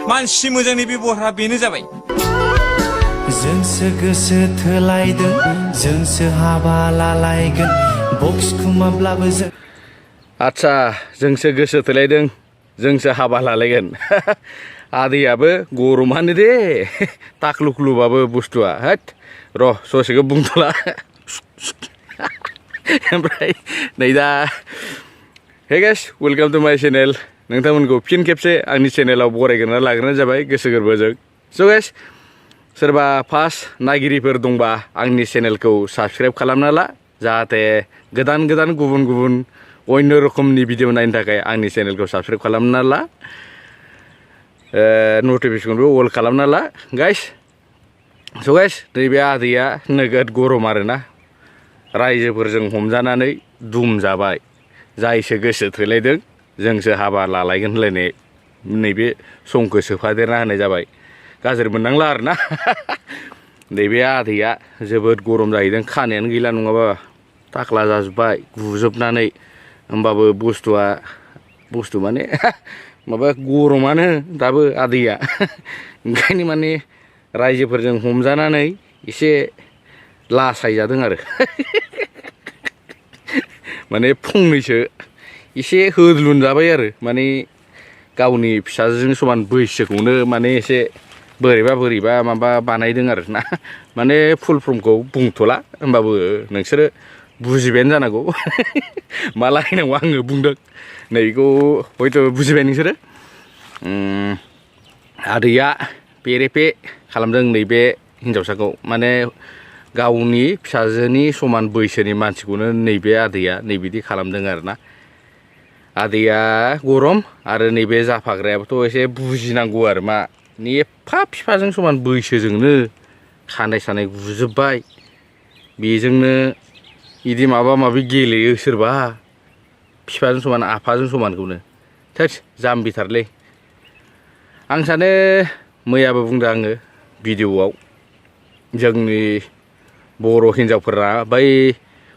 मानसि मोजांनि बेबहारा बेनो जाबाय जोंसो गोसो थोलायदों जोंसो हाबा लालायगोन बक्सखौ माब्लाबो जों आच्छा जोंसो गोसो थोलायदों जोंसो हाबा लालायगोन आदैयाबो गरमानो दे ताख्लुख्लुबाबो बुस्थुआ हैत र' ससेखौ बुंथ'ला ओमफ्राय नै दा हे गाइस वेलकाम टु माय चेनेल नोंथांमोनखौ फिन खेबसे आंनि चेनेलाव बरायग्रोना लाग्रोनाय जाबाय गोसो गोरबोजों स' गाइस सोरबा फार्स्ट नायगिरिफोर दंबा आंनि चेनेलखौ साबस्क्राइब खालामना ला जाहाथे गोदान गोदान गुबुन गुबुन अन्य रोखोमनि भिडिअ नायनो थाखाय आंनि चेनेलखौ साबस्क्राइब खालामना ला नटिफिकेसनबो अल खालामना ला गाइस स' गाइस नैबे आदैया नोगोद गरम आरोना रायजोफोरजों हमजानानै दुम जाबाय जायसो गोसो थोलायदों जोंसो हाबा लालायगोन होनलायनाय नैबे समखौ सोफादेरना होनाय जाबाय गाज्रि मोननांला आरोना नैबे आदैया जोबोद गरम जाहैदों खानायानो गैला नङाबा थाख्ला जाजोब्बाय गुजोबनानै होमबाबो बुस्थु माने माबा गरमानो दाबो आदैया ओंखायनो माने रायजोफोरजों हमजानानै एसे लासायजादों आरो माने फंनैसो एसे होद्लुन जाबाय आरो माने गावनि फिसाजों समान बैसोखौनो माने एसे बोरैबा माबा बानायदों आरो ना माने फुल फर्मखौ बुंथ'ला होमबाबो नोंसोरो बुजिबायानो जानांगौ मा लायनांगौ आङो बुंदों नैखौ हयथ' बुजिबाय नोंसोरो आदैया पेरेपे खालामदों नैबे हिन्जावसाखौ माने गावनि फिसाजोनि समान बैसोनि मानसिखौनो नैबे आदैया नैबिदि खालामदों आरोना आदैया गरम आरो नैबे जाफाग्रायाबोथ' एसे बुजिनांगौ आरो मा एफा बिफाजों समान बैसोजोंनो खानाय सानाय गुजोब्बाय बेजोंनो बिदि माबा माबि गेलेयो सोरबा बिफाजों समान आफाजों समानखौनो थोद जाम्बिथारलै आं सानो मैयाबो बुंदों आङो भिडिअआव जोंनि बर' हिन्जावफोरा बै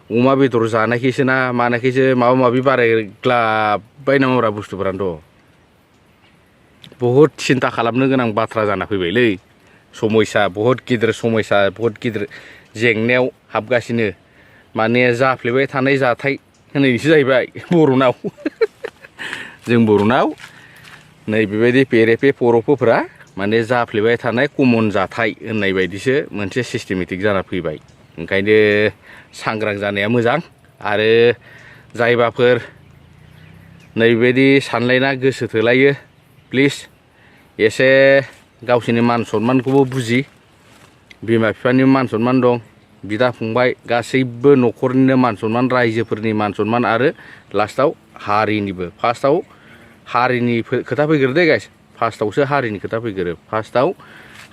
अमा बेदर जानायखायसो ना मानायखायसो माबा माबि बारायग्लाबबाय नामाब्रा बुस्थुफोरानोथ' बहुद सिन्था खालामनो गोनां बाथ्रा जाना फैबायलै समयसा बहुत गिदिर समयसा बहुत गिदिर जेंनायाव हाबगासिनो माने जाफ्लेबाय थानाय जाथाय होननायसो जाहैबाय बर'नाव जों बर'नाव नै बेबायदि पेरेपे पर'फोरा माने जाफ्लेबाय थानाय कमन जाथाय होननाय बायदिसो मोनसे सिस्टेमेटिक जाना फैबाय ओंखायनो सांग्रां जानाया मोजां आरो जायबाफोर नैबायदि सानलायना गोसो थोलायो प्लिज एसे गावसोरनि मान सनमानखौबो बुजि बिमा बिफानि मान सनमान दं बिदा फंबाय गासैबो न'खरनिनो मान सनमान रायजोफोरनि मान सनमान आरो लास्टआव हारिनिबो फार्स्टआव हारिनि खोथा फैग्रो दे गाइस फार्स्टआवसो हारिनि खोथा फैग्रो फार्स्टआव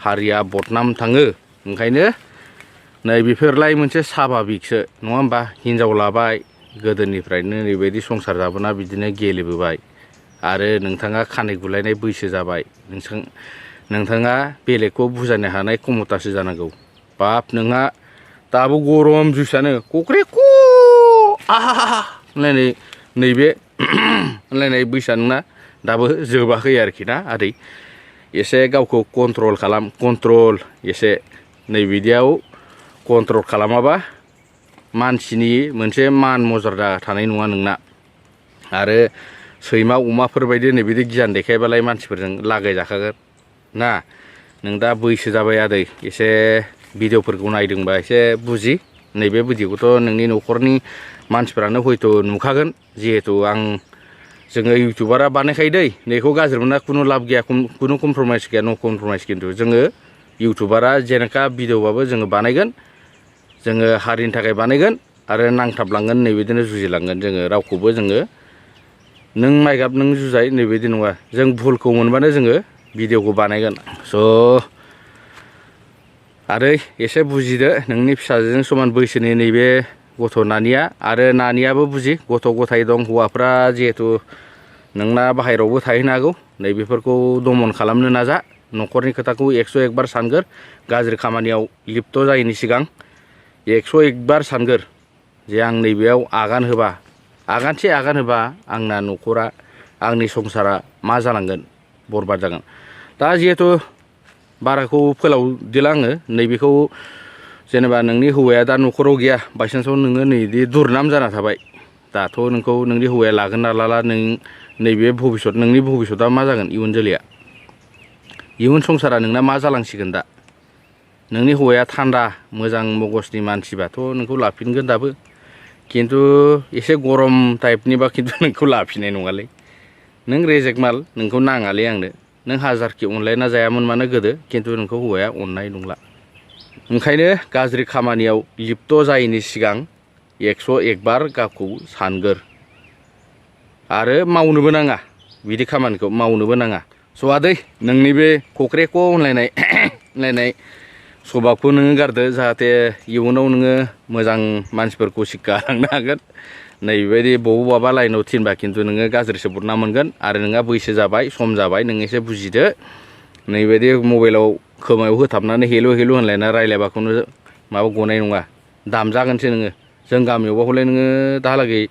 हारिया बदनाम थाङो ओंखायनो नै बेफोरलाय मोनसे साभाबिकसो नङा होमबा हिन्जाव लाबाय गोदोनिफ्रायनो नैबायदि संसार जाबोना बिदिनो गेलेबोबाय आरो नोंथाङा खानाय गुलायनाय बैसो जाबाय नोंथाङा बेलेगखौ बुजायनो हानाय खमथासो जानांगौ बाप नोंहा दाबो गरम जुइसानो कक्रे क आहा होनलायनाय नैबे होनलायनाय बैसोआ नोंना दाबो जोबाखै आरोखि ना आदै एसे गावखौ कन्ट्रल खालाम कन्ट्रल एसे नैबिदियाव कन्ट्रल खालामाबा मानसिनि मोनसे मान मर्यादा थानाय नङा नोंना आरो सैमा अमाफोरबायदि नैबिदि गियान देखायबालाय मानसिफोरजों लागायजाखागोन ना नों दा बैसो जाबाय आदै एसे भिडिअफोरखौ नायदोंबा एसे बुजि नैबे भिडिअखौथ' नोंनि न'खरनि मानसिफ्रानो हयथ' नुखागोन जिहेथु जोङो इउटुबारा बानायखायो दै नैखौ गाज्रि मोना खुनु लाब गैया खुनु कमप्रमाइस गैया नो कमप्रमाइस खिन्थु जोङो इउटुबारा जेनेखा भिडिअबाबो जोङो बानायगोन जोङो हारिनि थाखाय बानायगोन आरो नांथाबलांगोन नैबिदिनो जुजिलांगोन जोङो रावखौबो जोङो नों माइगाब नों जुजाय नैबायदि नङा जों भुलखौ मोनबानो जोङो भिडिअखौ बानायगोन स' आरो एसे बुजिदो नोंनि फिसाजों समान बैसोनि नैबे गथ' नानिया आरो नानियाबो बुजि गथ' गथाय दं हौवाफ्रा जिहेथु नोंना बाहेरायावबो थाहैनो हागौ नैबेफोरखौ दमन खालामनो नाजा न'खरनि खोथाखौ 101 बार सानगोर गाज्रि खामानियाव लिप्त जायैनि सिगां 101 बार सानगोर जे आं नैबेयाव आगान होबा आगानसे आगान होबा आंना न'खरा आंनि संसारा मा जालांगोन बरबाद जागोन दा जिहेतु बाराखौ फोलावदिला आङो नैबेखौ जेनेबा नोंनि हौवाया दा न'खराव गैया बायसान्सआव नोङो नैदि दुरनाम जाना थाबाय दाथ' नोंखौ नोंनि हौवाया लागोन ना लाला नों नैबे भबिसत नोंनि भबिसतआ मा जागोन इयुन जोलैया इयुन संसारा नोंना मा जालांसिगोन दा नोंनि हौवाया थान्दा मोजां मगजनि मानसिबाथ' नोंखौ लाफिनगोन दाबो खिन्थु एसे गरम टाइपनिबा खिन्थु नोंखौ लाफिननाय नङालै नों रेजेक माल नोंखौ नाङालै आंनो नों हाजारखि अनलायना जायामोन मानो गोदो खिन्थु नोंखौ हौवाया अननाय नंला ओंखायनो गाज्रि खामानियाव लिप्त जायैनि सिगां 101 बार गावखौ सानगोर आरो मावनोबो नाङा बिदि खामानिखौ मावनोबो नाङा स' आदै नोंनि बे कक्रेक' होनलायनाय सभाबखौ नोङो गारदो जाहाथे इयुनाव नोङो मोजां मानसिफोरखौ सिक्का लांनो हागोन नैबेबायदि बबावबा लाइनाव थिनबा खिन्थु नोङो गाज्रि सोबोरना मोनगोन आरो नोंहा बैसो जाबाय सम जाबाय नों एसे बुजिदो नैबायदि मबाइलाव खोमायाव होथाबनानै हेलु हेलु होनलायना रायलायबाखौनो माबा गनाय नङा दामजागोनसो नोङो जों गामियावबा हले नोङो दाहालागै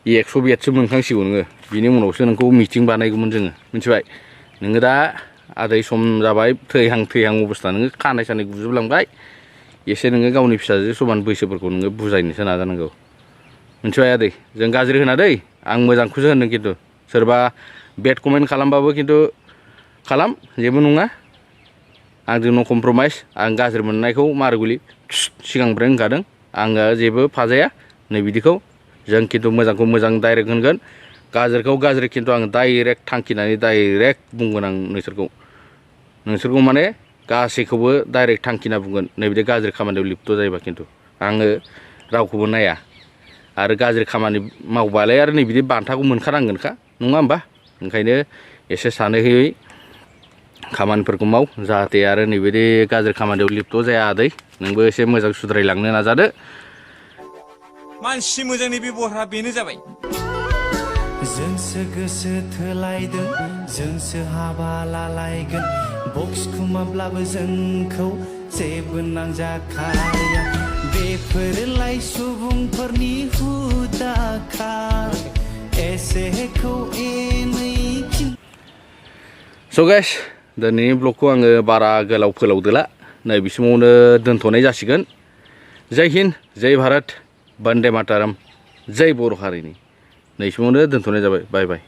100 बेटसो मोनखांसिगौ नोङो बिनि उनावसो नोंखौ मिटिं बानायगौमोन जोङो मिथिबाय नोङो दा आदै सम जाबाय थैहां अबस्था नोङो खानाय सानाय गुजोबलांबाय एसे नोङो गावनि फिसाजो समान बैसोफोरखौ नोङो बुजायनोसो नाजानांगौ मिथिबाय आदै जों गाज्रि होना दै आं मोजांखौसो होनदों खिन्थु सोरबा बेड कमेन्ट खालामबाबो खिन्थु खालाम जेबो नङा आंजों नो कमप्रमाइस आं गाज्रि मोननायखौ मारगुलि सिगांनिफ्रायनो होनखादों आङो जेबो फाजाया नै बिदिखौ जों खिन्थु मोजांखौ मोजां डाइरेक्ट होनगोन गाज्रिखौ गाज्रि खिन्थु आं डाइरेक्ट थांखिनानै डाइरेक्ट बुंगोन आं नोंसोरखौ माने गासैखौबो डाइरेक्ट थांखिना बुंगोन नैबिदि गाज्रि खामानियाव लिप्त जायोबा खिन्थु आङो रावखौबो नाया आरो गाज्रि खामानि मावबालाय आरो नैबिदि बान्थाखौ मोनखानांगोनखा नङा होमबा ओंखायनो एसे सानै हयै खामानिफोरखौ माव जाहाथे आरो नैबिदि गाज्रि खामानियाव लिप्त जाया आदै नोंबो एसे मोजां सुद्रायलांनो नाजादो मानसि मोजांनि बेबहारा बेनो जाबाय जोंसो गोसो थोलायदों जोंसो हाबा लालायगोन बक्स खुमाब्लाबो जोंखौ जेबो नांजाखाया बेफोरलाय सुबुंफोरनि हुदाखा एसेखौ एनै स' गाइस दिनैनि ब्लगखौ आङो बारा गोलाव फोलावदोला नै बिसिमावनो दोनथ'नाय जासिगोन जय हिन्द जय भारत बन्दे माताराम जय बर' हारिनि नै समावनो दोनथ'नाय जाबाय बाय बाय